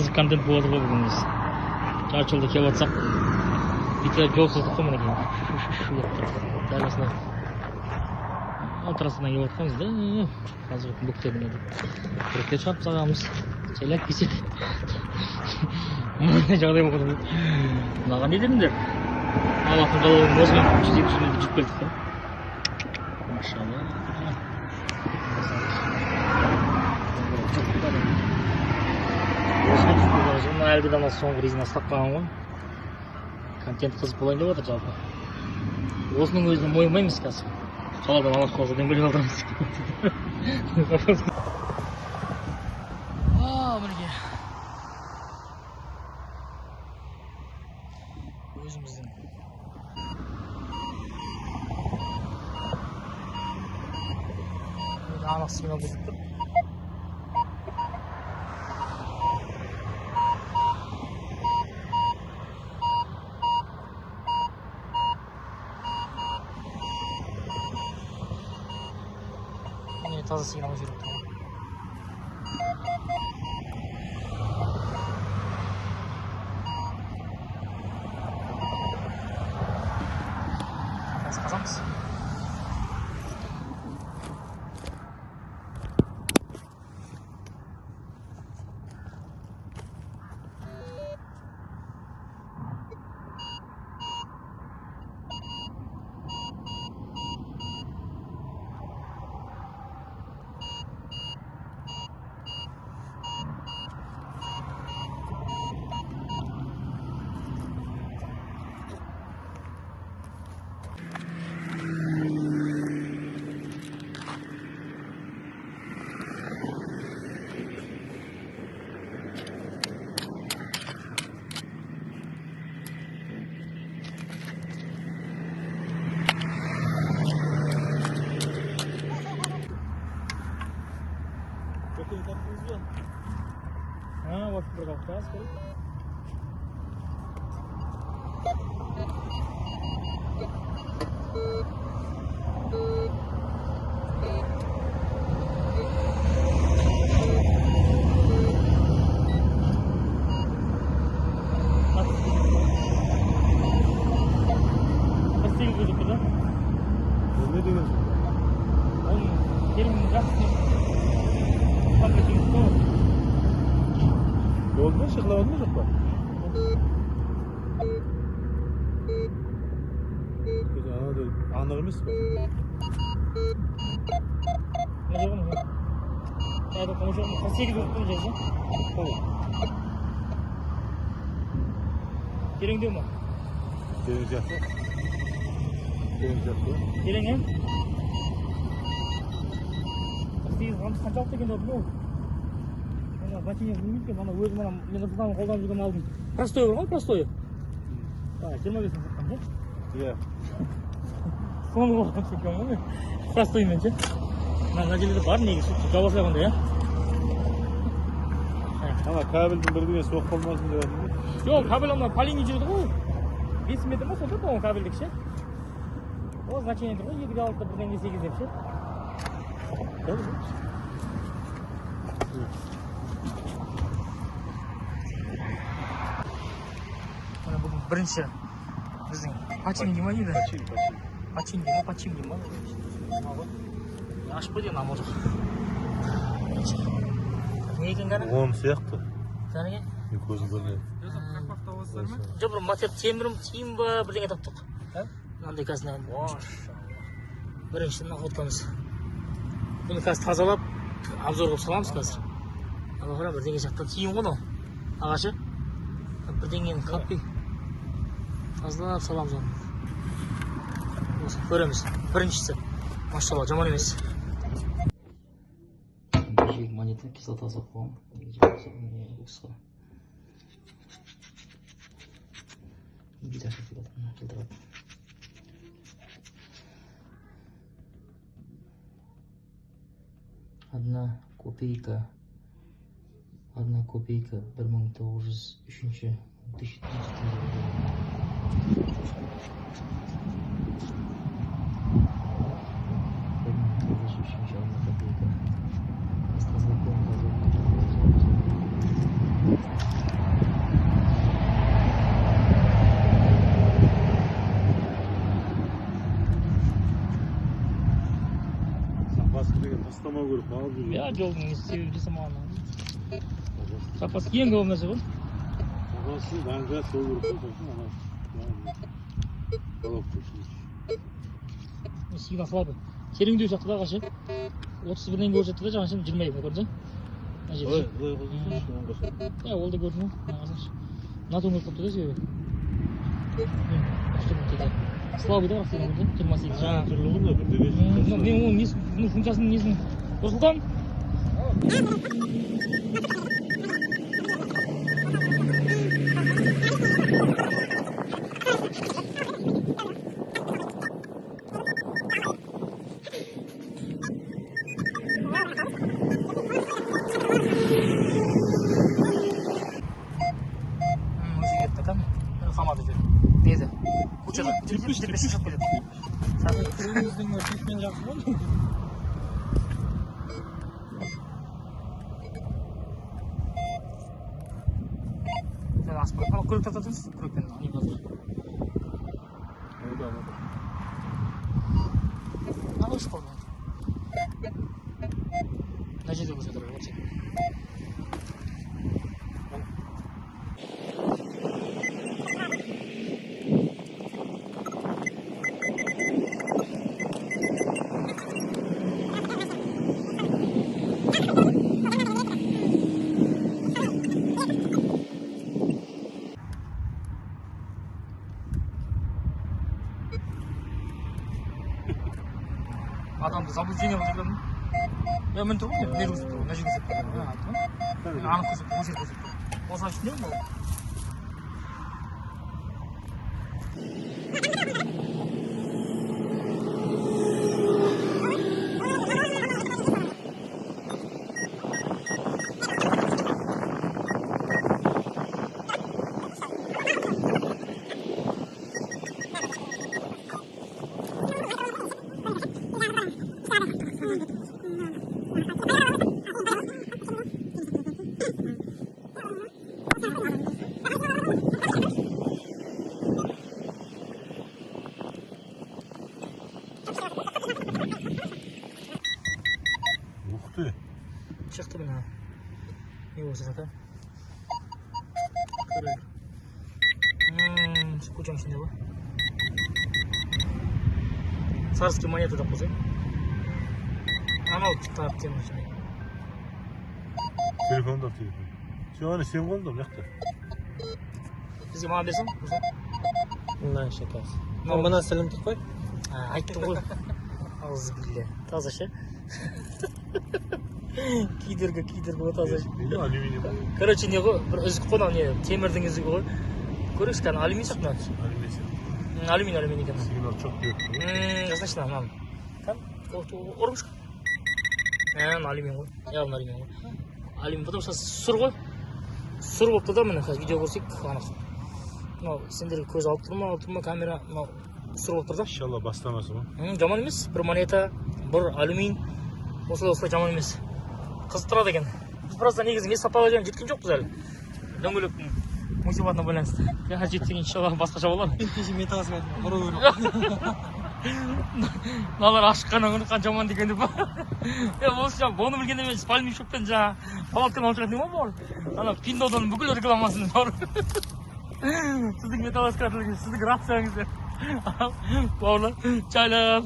Қызық контент болады ғой бүгін біз. Жарты жолда келіп жатсақ, бүйтіп жол сыздық қой мінекей. Шу деп тұр. Дәл осылай. Трассадан келіп жатқанбыз да, қазір бөктеріне деп. Бөктер шығарып тастағанбыз. Жайлап келсек. Мынандай жағдай болып қалды. Мынаған не дедіңдер? Аллахтың қалауымен осымен 100-200 метр жүріп келдік қой. Машалла. Мына әлгі де соңғы резина ұстап қалған ғой. Контент қызық болайын деп отыр жалпы. Осының өзіне мойымаймыз қазір. Қаладан алып қалса дөңгелек алдырамыз. Мінекей. Өзіміздің анық сигнал көрсетіп тұр. Таза сигнал жүріп тұр. Қазір қазамыз. Вот бір қалып керек. 48 көрсетіп тұр да? Ол не деген сөз? Оның терімінің жақсы. Болды ма, шықылабады ма, жоқ па? Анадай анық емес пе? Не жоқ, не. 48 болып тұр жерде. Тереңдеу ма? Терең сияқты. Терең сияқты. Терең, е? 48 қамыс қаншалықты екен деп ол? Ана значение білмейді екен, ана өзім ана мен Нұрсұлтанның қолданып жүрген алдым. Простой бар ғой, простой. 25 мың сатқан, ше? Иә. Соны қолданып кеткен ғой мен. Простоймен ше. Мына жерде бар негізі, жаба салайық онда, иә? Ана кабельдің бірдеңесі соғып қалмасын деп жатырмын. Жоқ, кабель ана по линии жүреді ғой. 5 метр ма сонда, по-моему, кабельдік ше. Ол значение тұр ғой, 2,6 бірдеңе 8 деп ше. Мына бүгін бірінші біздің почин дей ма дейді? Почин, почин. Почин дей ма, почин дей ма? Ашып қойды енді амал жоқ. Не екен кәні? Он сияқты. Кәнеге? Мен көзім көрмейді. Жоқ, бір материал темір тиым ба бірдеңе таптық. Мынандай қазір бірінші находкамыз. Бұны қазір тазалап обзор қылып саламыз қазір. Ана қара бірдеңе сияқты тиым ғой мынау. Ағашы. Бірдеңені қаппай тазалап саламыз оны. Осы көреміз. Біріншісі. Машалла, жаман емес. Монета кислота салып қойғанмын. Одна копейка. Одна копейка 1903 1300 теңге. 1903 одна копейка. Тазалап қойған, тазалап. жасамау керек, алып жүрген. Иә, жолдың несі себебі жасамаған. Запас ең көп нәрсе ғой. Запасы даңға сол керек қой, сосын ана головка үшін. Сигнал слабый. Тереңдеу сияқты да ағаш, 31-нен көрсетті да, жаңа сен 22 көрдің. Мына жерде. Былай, былай қойсаңшы, оңға сол. Иә, ол да көрдім ғой. Мына қарасаңшы. Мына дөңгелек болып тұр да себебі. Слабый да, бірақ сигнал көрдің, 28 жаңа. Түрлі ғой мына бірдеңе. Мен оның несін, бұның функциясын несін. Нұрсұлтан? Өзі кетті кәдімгі. Қалмады жер. Деді. Кучада. Теппеш, Теппеш шығып кетеді. Өзіңіздің типпен жақсы ғой. Сен аспан. Ана күрек тартатынсыз, күрекпен. Не қазір. Анада, анада. Ана өшіп қалды. Мына жерде көрсетіп тұр, өте. Адамды заблуждение қылып жүрген. Я мін тұр ғой, мына жерде көрсетіп тұр, мына жерде көрсетіп тұр. Айттым ғой. Анық көрсетіп тұр, осы жерде көрсетіп тұр. Осылай түсінемін ғой. Ух ты. Шықты мына. Не болса да. Көрейік. Кучаның ішінде ғой. Царский монета деп қойсай. Анау тап темір ішінде. Телефонды ал, телефон. Сен ана сен қолыңда мына жақта. Бізге маған берсең? Мына шекер. Мына сілімтік қой. Айттым ғой. Ауыз біле. Таза ше. Кидергі, кидергі ғой таза ше. Енді алюминий. Короче, не ғой, бір үзік қой мынау не, темірдің үзігі ғой. Көрейікші, кәдімгі алюминий сияқты мынау. Алюминий сияқты. Алюминий, алюминий екен. Сигнал жоқ беріп тұр. Значит, мынаны. Кәдімгі, ұрыңызшы. Мына алюминий ғой. Явно алюминий ғой. Алюминий, потому что сұр ғой. Сұр болып тұр да, міне қазір видео көрсек анық. Мынау сендерге көз алып тұр ма, алып тұр ма камера, мынау сұр болып тұр да. Иншалла бастамасы ғой. Жаман емес, бір монета, бір алюминий. Осылай осылай жаман емес. Қызықтырады екен. Біз просто негізі мен сапалы жеріне жеткен жоқпыз әлі. Дөңгелектің мусибатына байланысты. Қазір жетсек иншалла басқаша болады. Мен кеше металлоискатель ұру керек. Мыналар ашыққаннан күні қанша жаман екен деп. Е, осы жаңа оны білгенде мен спальный мешокпен жаңа палатканы алып шығатын едім ғой бауыр. Ана Пиндодан бүкіл рекламасын бауыр. Сіздің металлоискателіңіз, сіздің рацияңыз деп. Бауырлар, жайлап.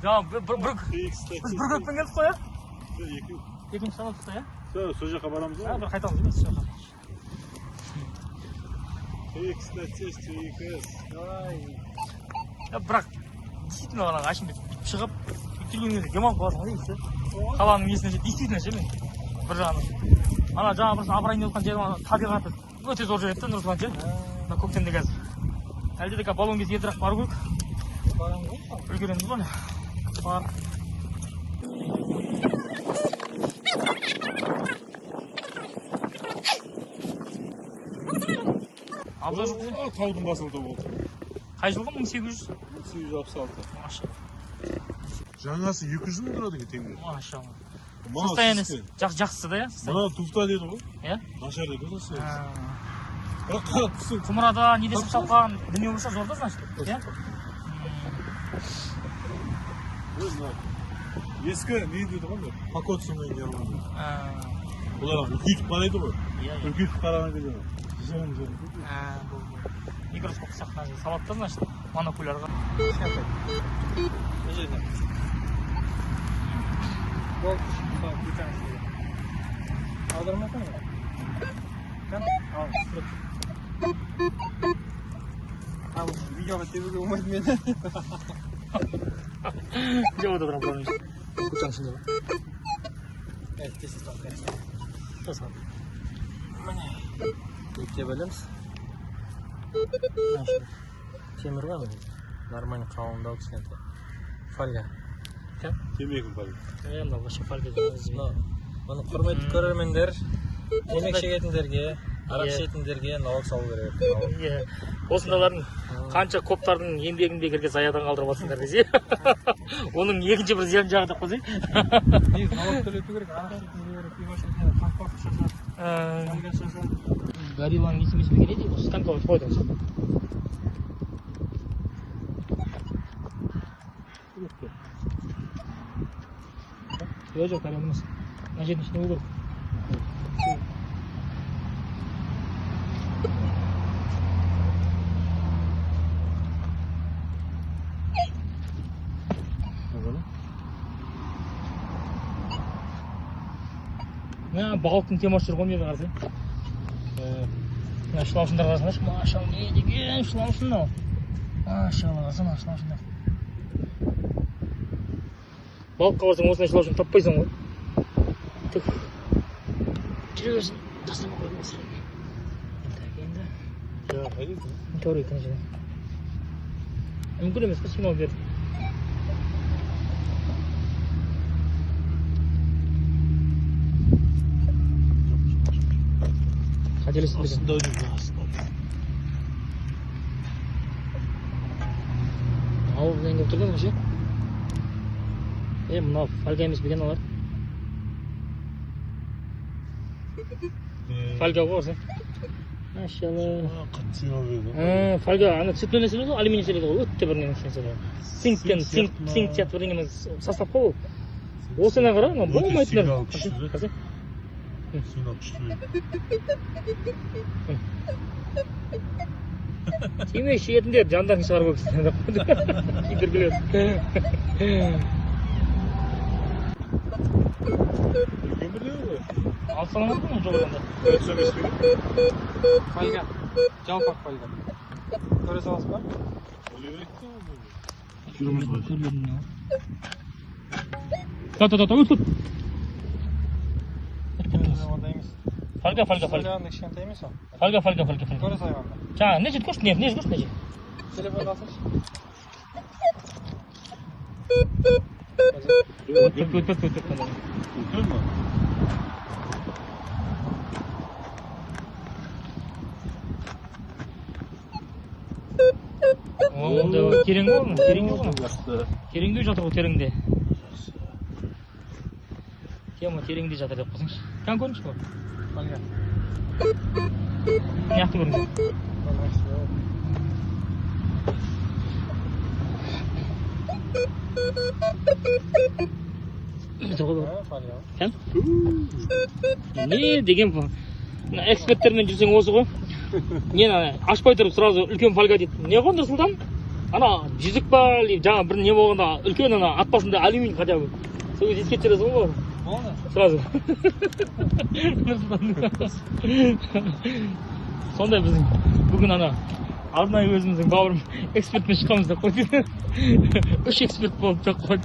Жаңа біз бір көппен келдік қой, иә? Екі. Екінші санат шықты, иә? Сол жаққа барамыз А, ғой. бір қайтамыз емес, сол жаққа. X, Ай. Я, бірақ действительно ана әшейін бүйтіп шығып бүйтіп жүрген кезде демалып қаласың ғой негізі. Қаланың несіне ше, действительно ше мен бір жағынан. Ана жаңа бір абырайын деп жатқан жерім ана табиғаты өте зор жер еді да Нұрсұлтан ше. Мына көктемде қазір. Әлде де баллон кезде ертерек бару керек. Барамыз ғой. Үлгереміз ғой. Бар. Абзал жоқ. Таудың басында болды. Қай жылғы? 1800? 1866. Машалла. Жаңасы 200 мың тұрады екен теңге. Машалла. Мынау Состояниесі сізге. жақсысы да, иә? Мынау туфта деді ғой. Иә? Нашар деді ғой состояниесі. Бірақ қарап тұрсаң Құмырада не десіп салған дүние болса зор да, значит, иә? Өз мына Ескі не дейді ғой мына? Покоцанный не ғой. А, Бұлар үлкейтіп қарайды ғой. иә, иә. Үлкейтіп қараған кезде жырың жырың. А, бұл микроскоп сияқты нәрсе салады да, значит, монокулярға. Кішкентай. Мына жерде. Болды, салып кетеміз. Аудармай қойыңыз. Кән, ал, түсіріп. А, бұл видеоға тебуге болмайды мені. Жоқ, отырған көрінеді. Кучаның ішінде ғой. Е, тез тез салып бересің. Жасап. Міне. Екіге бөлеміз. Темір ғой міне. Нормально қалыңдау, кішкентай. Фольга. Темекі бар. Е, мынау вообще фольга деген. Мынау мұны құрметті көрермендер, темекі шегетіндерге, арақ Иә. ішетіндерге налог салу керек. Иә. Осындайлардың қанша коптардың еңбегін бекерге заядан қалдырып жатсыңдар десе. Оның екінші бір зиян жағы деп қойсай. Негізі налог төлету керек, арақ ішетіндер, пиво ішетіндер, қақпақ шашады, фольга шашады. Горилланың несі емес пе екен, не осы станковый қойды осы. Жоқ, жоқ, горилла емес. Мына жердің ішінде болу керек. Мына балықтың темасы жүр ғой мына жерде, қарасай. Мына шылаушындар қарасаңдаршы, машалла, не деген шылаушын мынау. Машалла, қарасana шылаушындар. Балыққа барсаң осындай шылаушын таппайсың ғой. Түх. Жүре берсін, тастамай қойып осы. Так, енді. Жаңа қайда екен? Көрейік мына жерде. Мүмкін емес қой сигнал беріп. Қателестім бе екен? Астында жүр, астында. Ауыл келіп тұрған вообще. Е, мынау фольга емес пе екен олар? Фольга ғой осы. Машалла. Қатты сигнал берді. А, фольга, ана цветной нәрсе емес ғой, алюминий нәрсе ғой, өте бір нәрсе. Цинктен, цинк, сияқты ма? цинк сияқты бірдеңе состав қой ол. Осыны қара, мынау Өте болмайтын. сигнал күшті да. Қарасай. Сигнал күшті берді. Темекі шегетіндер жандарың шығарып өксін деп қойды. Күйдіргілер. Үлкен бірдеңе ғой. Алып саламын ғой жоғарыдан. Өтсе емес пе екен? Фольга. Жалпақ фольга. Көре саласыз ба? Ойлай берейік те оны. Жүрміз ғой. Та та та та, өт өт. Ондай емес. Фольга, фольга, фольга. Фольганың кішкентай емес ол. Фольга, фольга, фольга, фольга. Көре салайық онда. Жаңа не жерді көрші, не не жерді көрші, не жерді. Телефонды алсайшы. Өт өт өт өт өт. Үлкен ма? Онда терең ғой, тереңде ғой. Жақсы. Тереңде жатыр ғой, тереңде. Жақсы. Тема тереңде жатыр деп қойсаңшы. Кән көріңізші бұл. Фольга. Мына жақты көріңіз. Міне тұр ғой бұл. Фольга. Кән? Не деген бұл? Мына эксперттермен жүрсең осы ғой. Нені ана ашпай тұрып сразу үлкен фольга дейді. Не ғой, Нұрсұлтан? Ана жүзік па, или жаңа бір не болғанда үлкен ана ат басында алюминий хотя бы. Сол кезде еске түсіресің ғой. Болды. Сразу. Нұрсұлтан. Сондай біздің бүгін ана арнайы өзіміздің бауырым экспертпен шыққанбыз деп қойды. Үш эксперт болып деп қойды.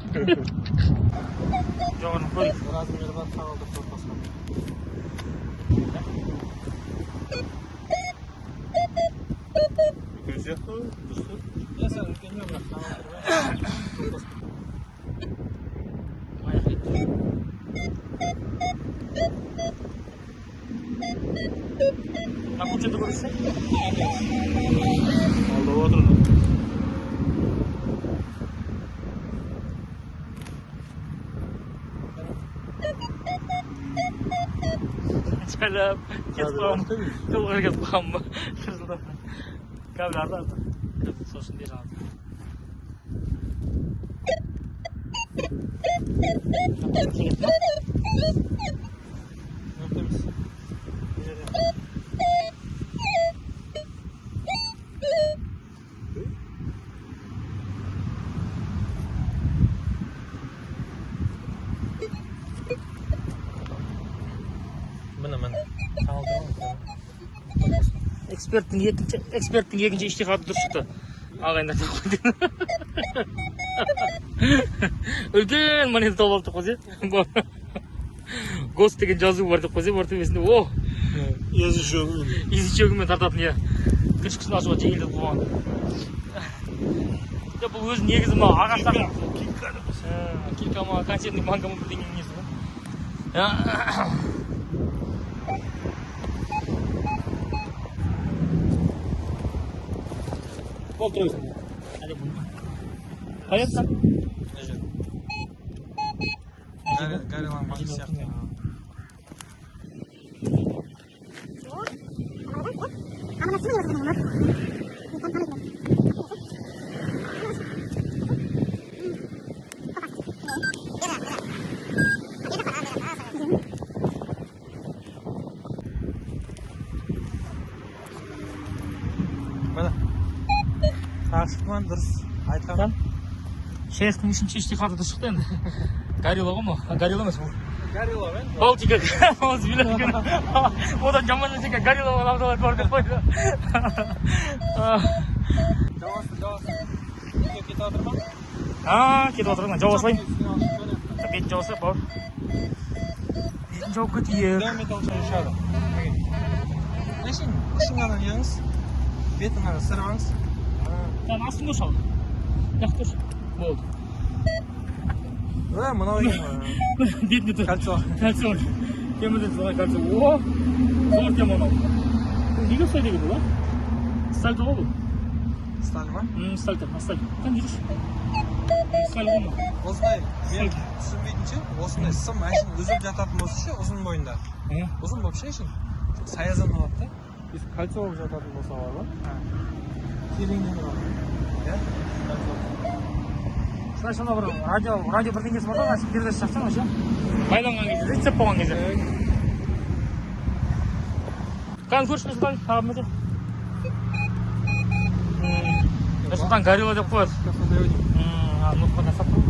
Жоғарыны көрейік. Размері бар, тағылдып қорқасың. Үлкен сияқты ғой, дұрыс қой. Иә, сәл үлкендеу, бірақ тағылдырмай. Мына көшеде көрсең. Алдап отыр. Жайлап кетіп қалғанмын. Жолға кетіп қалғанмын ба? Нұрсұлтан. Кабель арды арды. Сосын бер жаңағы. Кетті ма? Жоқ емес. Бұл жерде. Міне, міне. Танылды ма? Эксперттің екінші іштихаты дұрыс шықты. Ағайындар деп қойды. Үлкен монета тауып алып қойса. ГОСТ деген жазу бар деп қойса, бар төбесінде. О, Язычогымен. язычогымен тартатын, иә. Крышкасын ашуға жеңілдік қойған. Жоқ, бұл өзі негізі мынау ағаштар. Килька деп қойса. Килька ма, консервный банка ма, бірдеңенің несі ғой. Болды, тұра берсін. Әлі бұны. Қай еді? Мына жерде. Горилланың басы сияқты. Міне. Тағы шықты ма? Дұрыс. Айтқан. Шейхтің үшінші іштихаты дұрыс шықты енді. Горилла ғой мынау. Горилла емес бұл. Горилла ғой енді. Балтика. Одан жаман нәрсе екен. Горилла болған бар деп қойды. Жауасы, жауасы. Видео кетіп жатыр ма? А, кетіп жатыр ғой. Жауа салайын. Бетін жауа салайық, бауыр. Бетін жауып кетейік. Дәу металл ұшады. Әшейін ұшын ғана неғыңыз, бетін ғана сырып алыңыз. Там астын көрші ал. Жақты көрші. Болды. Мынау екен ғой. Бетіне тұр. Кольцо. Кольцо. Темірден салған кольцо. О, зор тема мынау. Бұл неге ұқсайды екен бұл, а? Сталь ғой бұл. Сталь ма? Сталь, сталь. Кәне жүрші. Сталь ғой мынау. Осындай мен түсінбейтінше, осындай сым әшейін үзіліп жататын болса ше, ұзын бойында. Ұзын болып ше әшейін. Саязан алады да. Өйстіп кольцо болып жататын болса бар ғой. Тереңнен алады. Иә? Кольцо. Слышь, ана бір радио бірдеңесі бар да, передача шақсаң вообще. Байланған кезде, рецепт болған кезде. Кәне көрші, Нұрсұлтан, тағы бір. Нұрсұлтан горилла деп қояды. Сондай ойнаймын. Нұрсұлтан сап тұр.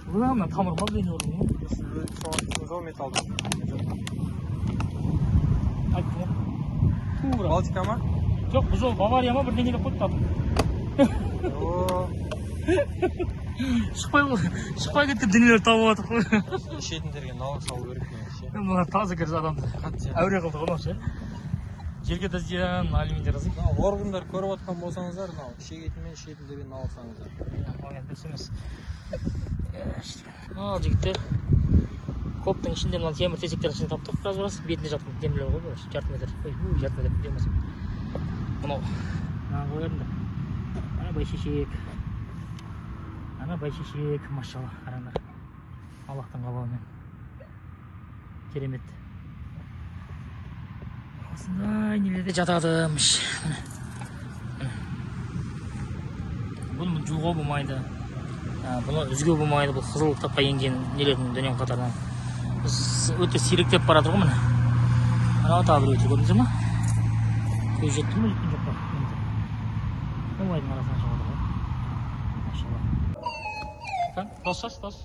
Мына тамыр ма, бірдеңе бар ғой. Зор металл. Айттым ғой. Тура. Балтика ма? Жоқ, бұл жолы Бавария ма, бірдеңе деп қойды атын. О, Шықпай кеткен дүниелер тауып жатыр ғой. Ішетіндерге налог салу керек негізі ше. Мына таза кіріс адамды. Қатты зиян. Әуре қылды ғой мынау ше. Жерге де зиян, алюминий де зиян. Мынау органдар көріп отқан болсаңыздар, мынау шегетін мен ішетіндерге налог салыңыздар. Ол енді дұрыс емес. Ал жігіттер, коптың ішінде мына темір тесектердің ішінде таптық біраз бетінде жатқан темірлер ғой, бұл жарты метр. Ой, жарты метр болмаса. Мынау. Мына қоярым да. Ана бәйшешек. Ана бәйшешек, машалла, қараңдар. Аллахтың қалауымен. Керемет. Осындай нелерде жатады мыш. Бұны жууға болмайды. Бұны үзуге болмайды. Бұл қызыл кітапқа енген нелердің дүниенің қатарынан. Біз өте сиректеп бара жатыр ғой міне. Анау тағы біреу тұр, көрдіңіздер ма? Көз жетті ме, жеткен жоқ па? Олардың арасынан шығады ғой. Машалла. Кән, дос шаш, дос.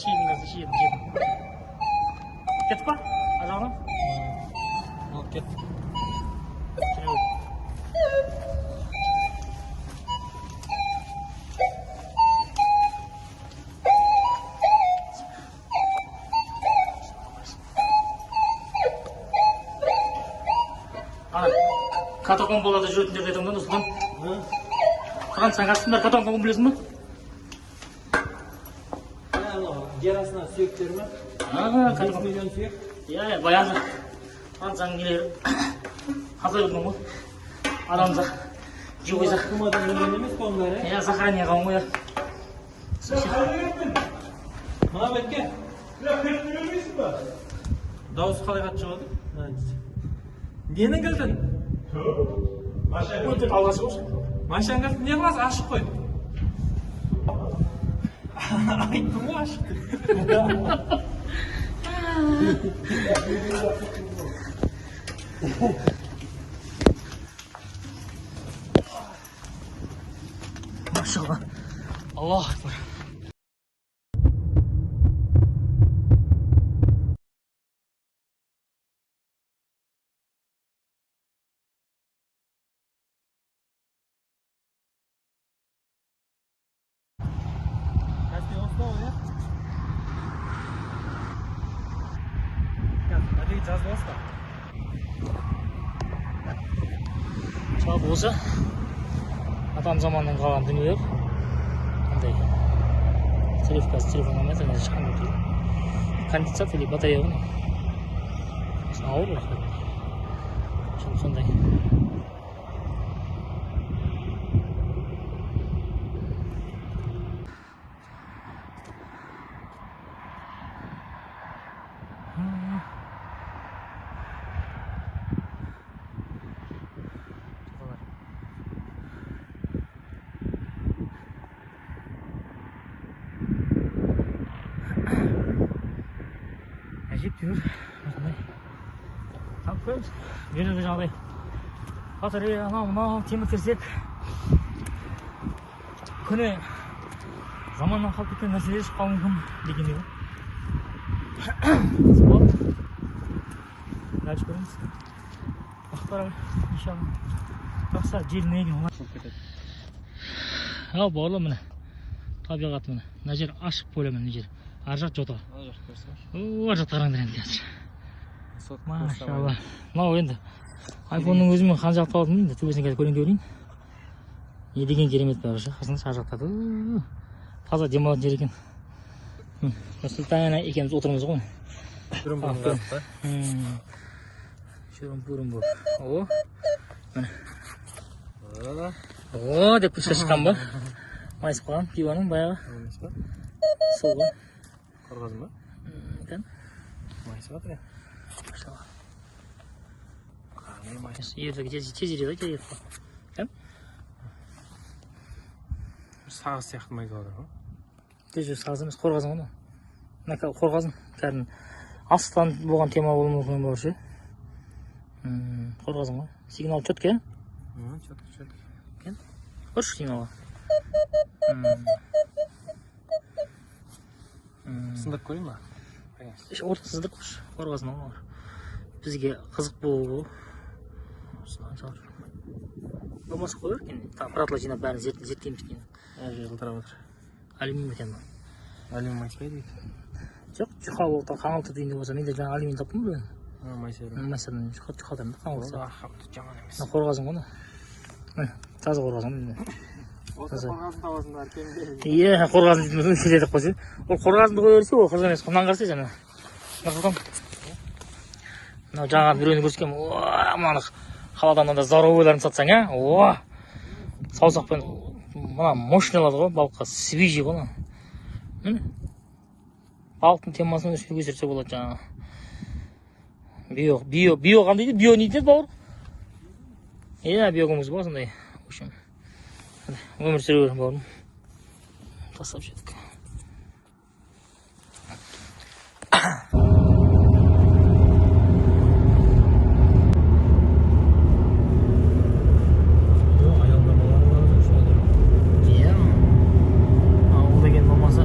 Шидің, жедің. Кеттік па? Ар жағынан? Алып кеттік. Жүре бер. Ана, катакомбаларда жүретіндерді айтамын да, Нұрсұлтан. Францияның қасында катакомба білесің ба? Жер астынан сүйектер ме? А, 5 катакомба. миллион сүйек. Иә, баяғы Францияның нелері қаза берген ғой. Адамзат живой зах. Комадан өлген емес қой оның бәрі. Иә, захоронение қалған ғой, иә. Мына бетке. Дауысы қалай қатты шығады? Ненің кілтін? Өте алғашқы ғой. Машинаның кілтін не қыласың? Ашық қой. Айттым ғой, ашық деп. Машалла. Аллах акбар. Каспий осында ғой, иә? Қазір әдейі жазып аласыз ба? Жалпы осы атам заманнан қалған дүниелер андай телефон, қазір телефон алмай жатыр, шаң болып тұр. Конденсатор или батарея ғой мынау. Сосын ауыр, бірақ кәдімгі. Жалпы сондай. Жоталар. Әжептәуір осындай алып көреміз. Бұл жерде жаңағыдай батарея, анау мынау темір терсек, көне заманнан қалып кеткен нәрселер шығып қалуы мүмкін дегендей ғой. Қызық болады, дальше көреміз. Уақыт бар әлі, иншалла. Жақсы жел не екен олар. Болып кетеді. Ал бауырлар, міне, табиғат, міне, мына жер ашық поле, міне, мына жер, ар жақ жота. Ана жақты көрсеңші. О, ар жақты қараңдар енді қазір. Сот. Машалла, мынау енді айфонның өзімен қаншалықты алатынын білмеймін, төбесіне қазір көлеңке берейін. Не деген керемет бәрі ше, қарасаңдаршы, ар жақта таза демалатын жер екен. Міне, Нұрсұлтан екеуміз отырмыз ғой. Бүрін бүрін қарап та. Шүрім пүрім болып, о, міне, о деп күшті шыққан ба, майысып қалған пивоның баяғы. Емес па? Сол ғой. Қорғазын ба? Екен. Майысып жатыр, иә. Машалла. Қандай майыс. Ерді тез тез ереді ғой, тез еріп қалады. Сағыз сияқты майысып жатыр ғой. Тез жүр, сағыз емес, қорғазын ғой мынау. Мына қорғазын кәдімгі астан болған тема болуы мүмкін бар ше. Қорғазын ғой, сигнал четкий, иә. Четко, четко. Екен, көрші сигналға. Сындырып көрейін ба? Орта сыздырып көрші, қорғазын ғой олар. Бізге қызық болу болмаса қоя бер екен, аппаратлар жинап бәрін зерттейміз кейін. Әр жер жылтырап жатыр. Алюминий екен бұл. Алюминий майыспайды дейді. Жоқ, жұқа болып қаңылтыр дегенде болса, мен де жаңа алюминий таптым біреуін. Майса. Майсадан жұқа, жұқа да қаңылтыр. Жаман емес. Мына қорғазын ғой мына. Міне, таза қорғазын міне. Осы қорғазын табасың да әркемде. Иә, қорғазын дейтін келеді қойса. Ол қорғазынды қоя берсе, ол қорғазын емес. Мынаны қарасай жаңа. Нұрсұлтан. Мынау жаңа біреуін көрсеткенмін. О, мынаны қаладан мынандай здоровыйларын сатсаң, ә? О! Саусақпен мына мощный алады ғой балыққа, свежий ғой мына. Міне. Балықтың темасын өсірсе болады жаңағы. Био, био, био қандай дейді? Био не дейді, бауыр? Иә, биогумус бар сондай. В общем, өмір сүре бер, бауырым. Тастап жедік. Аялдамалар бар. Иә, ауыл деген болмаса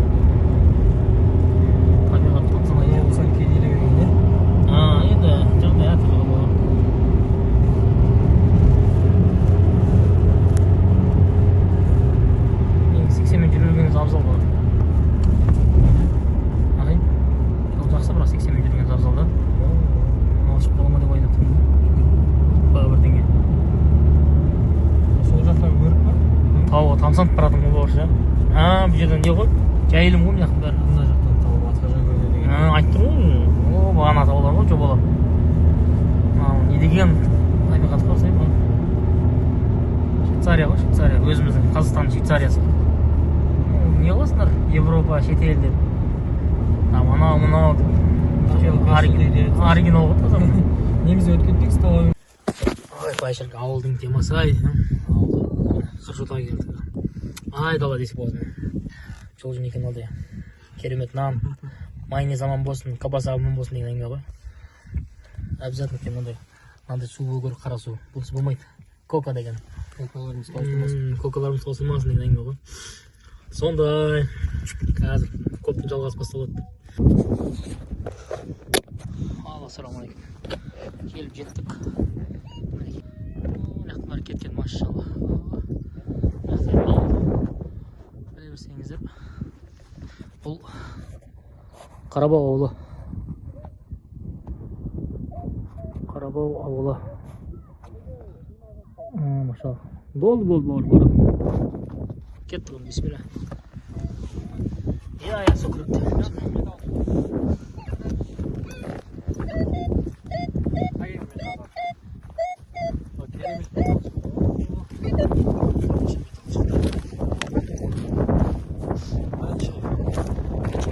табиғат тазалай. Болсаң кедейлік екен, иә. А, енді жағдай әртүрлі ғой, бауырым. Негізі 80-мен жүре бергеніңіз абзал, бауырым. Ағайын, жол жақсы, бірақ 80-мен жүргеніңіз абзал да. Алшып қала ма деп ойлап тұрмын да. Бірдеңе. Сол жақта өрік па? Тауға тамсанып баратырмын ғой, бауыр, ше. А, бұл жерден не ғой? Жайылым ғой мына жақтың бәрі. Мына жақтан тау басқаша көрінеді екен. А, айтып тұрмын ғой. О, бағана таулар ғой жобалап. Мынау не деген табиғат қой, мынау. Швейцария ғой, Швейцария. Өзіміздің Қазақстанның Швейцариясы. Не қыласыңдар? Европа, шетел деп. Там анау мынау деп. Оригинал ғой таза. Немесе өтіп кетпек столовый. Ой, байшірк, ауылдың темасы ай. Ауылға, Қыржотаға келдік. Ай дала десек болады. Жол жөнекей мынандай керемет нан, майонез аман болсын, колбаса аман болсын деген әңгіме ғой. Обязательно екен мынандай су болу керек, қара су. Бұнсыз болмайды. Кока деген. Кокаларымыз таусылмасын. Кокаларымыз таусылмасын деген әңгіме ғой. Сондай. Қазір көптің жалғасы басталады. Ал, ассалаумағалейкум. Келіп жеттік. Мына жақтың бәрі кеткен, машалла. Мына жақта ауыл. Біле берсеңіздер. Бұл Қарабау ауылы. Қарабау ауылы. Машалла. Болды, болды, болды, болды. Кеттік онда, бисмилля. Иә, сол кіріпті. Керемет.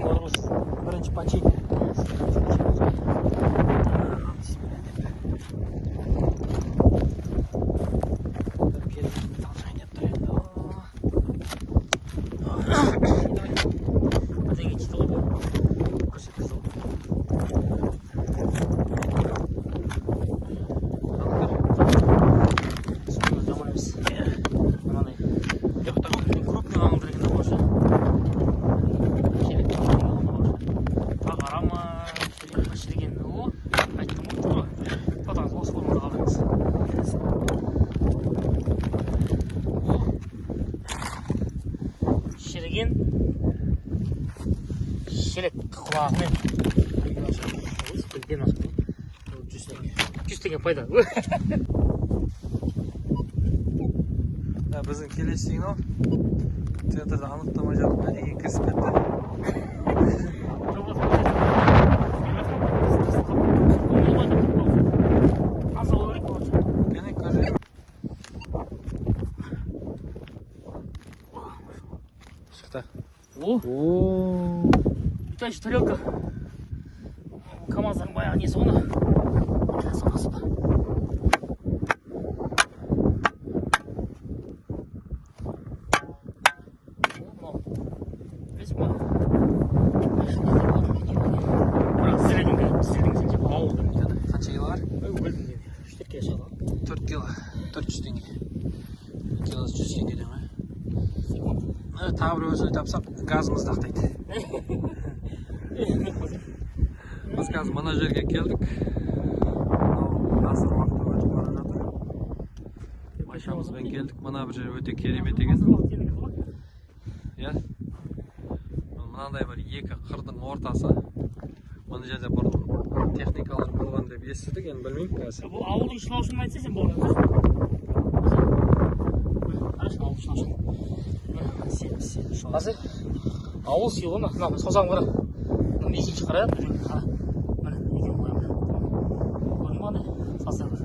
Бірінші бірінші почин. Бір керемет металл жайнап тұр енді. Бірдеңе тиді ғой бұл. Көрсеткізді ғой. Сонда жаман емес. Мынандай. Крупный аңылдар екен да бұл ше. Шелек тағара ма, шелек па, шіріген. О, айттым ғой, тура. Татаңыз осы формада қалдырыңыз. О, шіріген шелек құлағымен. Білден асып. 100 теңге. 100 теңге пайда. Да, біздің келесі сигнал центрді анықтамай жатып әдейі кірісіп кетті. Таза болу керек короче. Кәне, көрже. Шықты. О, О, летающая тарелка. КамАЗдың баяғы несі ғой ана. Соны асып. О, мынау. Білесің ба? Бірақ зілдің, зілдің сен типа ауылдың. Қанша кило бар? Ой, өлдім мен. 3-4 кило шығады. 4 кило. 400 теңге. Килосы 100 теңгеден ғой. Мына тағы бір өзін тапсақ, газымызды ақтайды. Біз қазір мына жерге келдік. Мынау ғасыр уақыты өтіп бара жатыр. Машинамызбен келдік. Мына бір жер өте керемет екен. Иә. Мынандай бір екі қырдың ортасы. Мына жерде бұрын техникалар болған деп естідік, енді білмеймін қазір. Бұл ауылдың шылаушынын айтса сен болды. Қарашы, ауыл шылаушын. Қазір ауыл сыйлы мына мына саусағым қара. Мына нешінші қара, бір қара. Міне, екеуін қоямын. Көрдің ба қандай? Саусағы.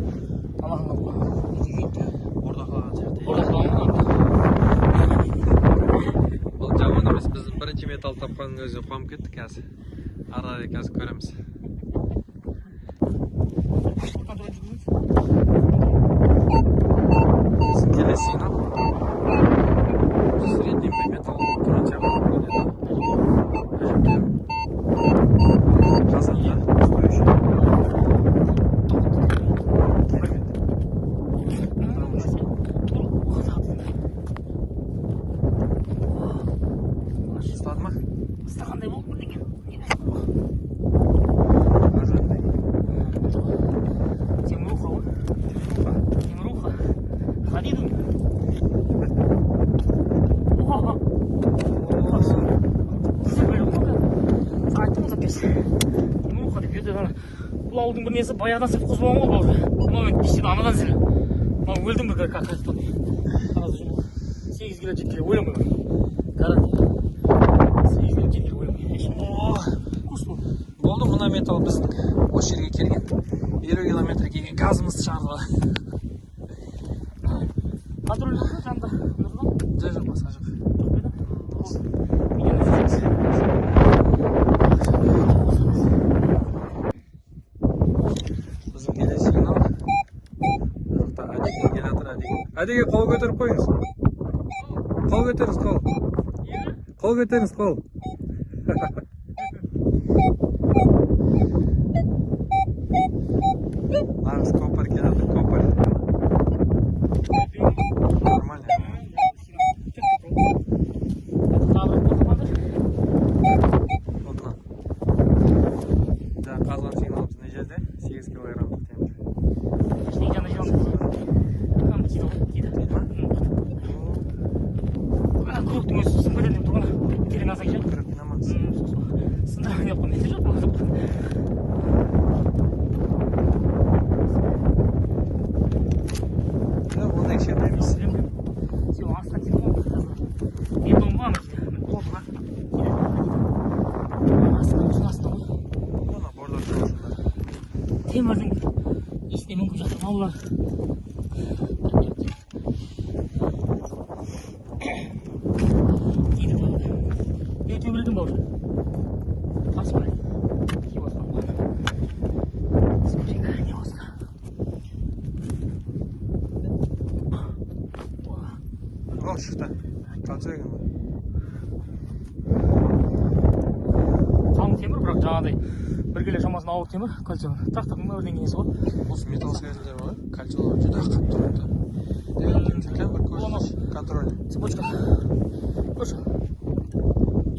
Алақанға қоямын. Бордақылаған сияқты. Бордақылаған. Бұл жаман емес, біздің бірінші металл тапқанның өзіне қуанып кеттік қазір. Ары қарай қазір көреміз. Контроль жүргізіңіз. Біздің келесі сигнал. Средний металл болып тұрған сияқты где-то. Әжептәуір. Қазанда стоящий. Керемет. Ұстады ма? Ұстағандай болды бірдеңе. Аржандай. Теміруха ғой. Теміруха. Хадидун. Оха. Айттым ғой запись. Теміруха деп ертең ана бұл ауылдың бір несі баяғыдан совхоз болған ғой бауыр. Мынау енді кешеден анадан зіл. Мынау өлдім бір как 8 кило 7 кило өлемін ғой. Гарантия. 8 кило 7 кило өлемін. Вкус бұл. Болды, мына металл біздің осы жерге келген. 50 километр келген газымызды шығарды. Контроль жоқ па жанында? Нұрлан? Жоқ, жоқ, басқа жоқ. Жоқ па еді? Менен үзілеміз. Біздің келесі сигнал. Бұл жақта Әдеге қол көтеріп қойыңыз. Қол көтеріңіз, қол. Қол көтеріңіз, қол. Нағыз копарь келе жатыр, копарь. Нормально. Тағы бір болды ма? Болды ма? Жаңа қазған сигналымыз мына жерде 8 килограммдық темір. Ештеңе жанына жиналмайды. Ана тиді ғой, тиді. Тиді ма? Ана күректің өзі сынып кетеді деп тұр ғой. Терең алсаң ше. Күрек намаз. Сындырайын деп қой. Менде жоқ, маған жоқ. Жоқ, ондай кішкентай емес. Сен астына тиді ғой. Бетон ғой ана тиді. Қолтыға. Тиді. Астына, осының астына ғой. Ана бордор тұрғысында. Темірдің иісіне мүмкін жатыр ма бұлар? Тиді тағы да. Не темір екен бауыр? Тас па? Тиіп отқан ғой. Көрейік, не болса. О, шықты. Кольцо екен ғой. Қалың темір, бірақ жаңағыдай бір келе шамасында ауыр темір, кольцо. Трактордың ба бірдеңе несі ғой. Осы металл связьдер бар ғой, кольцолар жүдә қатты тұрады да. Деген бір көз контроль. Цепочка. Көрші.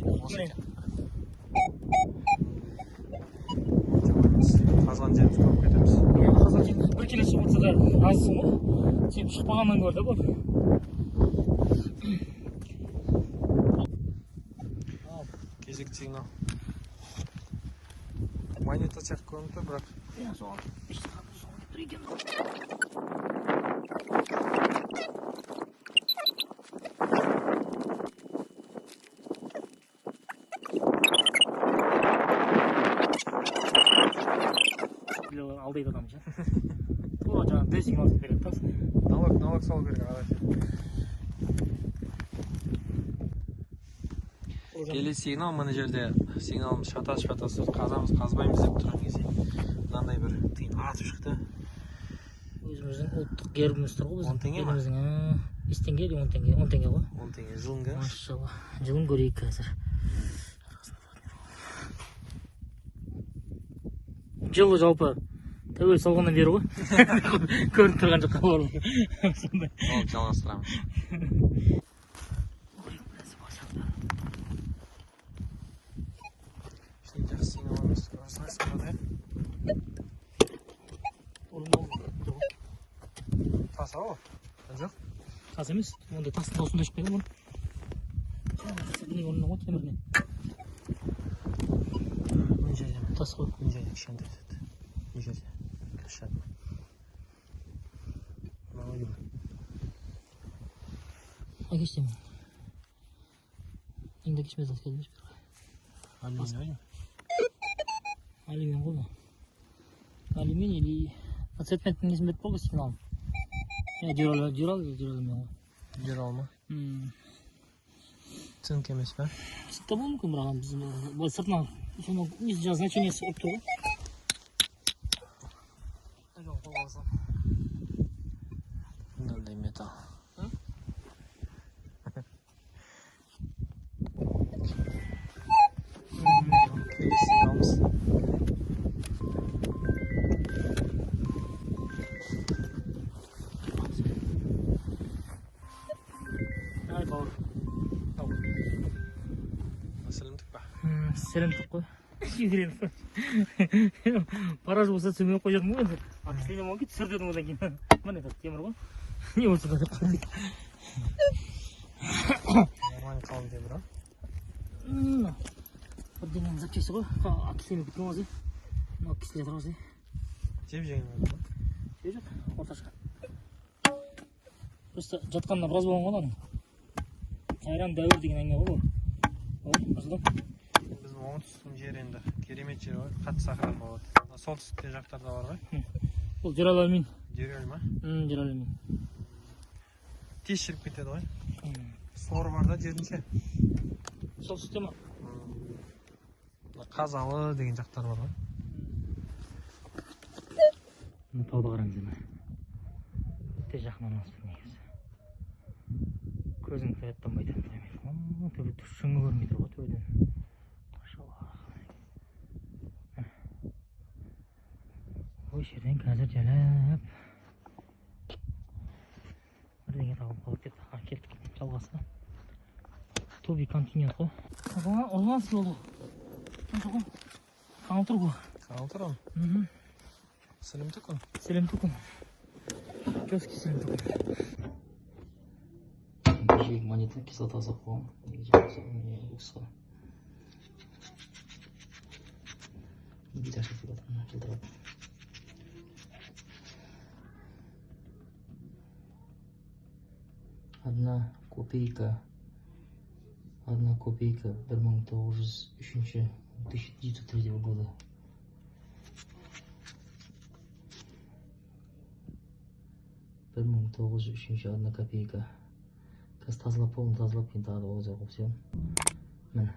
Осы екен. Жаман емес. Қазған жеріміз көп кетеміз. Иә, қазған жеріміз бір келе шығып отырса да разысың ғой. Сөйтіп шықпағаннан гөрі да бұл. Кезекті сигнал. Монета сияқты көрініп тұр, бірақ Иә, соған соған деп тұр екен. Алдайды адам ше. Тура жаңағы Д сигнал деп береді да. Налог салу керек ағай. Келесі сигнал мына жерде сигналымыз шатасып шатасып қазамыз қазбаймыз деп тұрған кезде мынандай бір тиын атып шықты. Өзіміздің ұлттық гербіміз тұр ғой біздің. 10 теңге ма? Еліміздің, 5 теңге или 10 теңге? 10 теңге ғой. 10 теңге жылын көріңізші. Машалла. Жылын көрейік қазір. Жылы жалпы тәуелсіз алғаннан бері ғой. Көрініп тұрған жоқ хабар. Сондай. Ал жалғастырамыз. Ештеңе жақсы сигнал емес. Көрсеңіз болады. Тас ау. Жоқ. Тас емес, ондай тастың дауысын да шықпайды ғой. Не орнына ғой темірмен. Мына жерде. Тас қой. Мына жерде кішкентай түседі. Мына жерде. Кішкентай. Мынау деймін. Әкеш деймін. Енді кешмез алып келдім. Алюминий ғой. Алюминий ғой бұл. Алюминий или цветметтің несін беріп қой сигналын. Иә, дюраль, дюраль или дюраль ғой. Дюрал ма? Цинк емес пе? Цинк та болуы мүмкін, бірақ біз былай сыртынан соның несі жаңағы значениесі ұрып тұр ғой. Мынандай металл. Келесі сигналымыз. Ай, бауыр. Сәлемдік па? Сәлемдік қой. Параж болса түсірмей қоятын ғой енді. А кісілеме болған кейін түсір дедім одан кейін. Міне этот темір ғой. Не болса да деп қойдым. Нормально қалың темір, а? Бірдеңенің запчасти ғой. Кісілеме біткен ғой. Мынау кісіле тұр ғой. Жеп жеңіл болды ма? Жеп жоқ, орташа. Просто жатқанына біраз болған ғой ананың. Қайран дәуір деген әңгіме ғой бұл. Ой, Нұрсұлтан. Біздің оңтүстіктің жері енді керемет жер ғой, қатты сахра болады. Мына солтүстікте жақтарда бар ғой. Бұл дюралюмин. Дюраль ма? Дюралюмин. Тез шіріп кетеді ғой. Соры бар да жердің ше. Солтүстікте ма? Мына Қазалы деген жақтар бар ғой. Мына тауды қараңыз енді. Өте жақын орналасып тұр негізі. Көзің таяттанбайды. Төбе шыңы көрінбей тұр ғой төбеден. Машалла. Осы жерден қазір жайлап бірдеңе табылып қалады деп келдік. Жалғасы. To be continued ғой. Оған болды. Қаңыл тұр ғой. Қаңыл тұр ғой. Сілім түкін. Сілім түкін. Жесткий сілім түкін. Монета кислота салып қойған. Бит ашып жатыр, жылтырап. Одна копейка. Одна копейка 1903 1903 года. 1903 одна копейка. Қазір тазалап болдым, тазалап кейін тағы да оғыз қойып. Міне.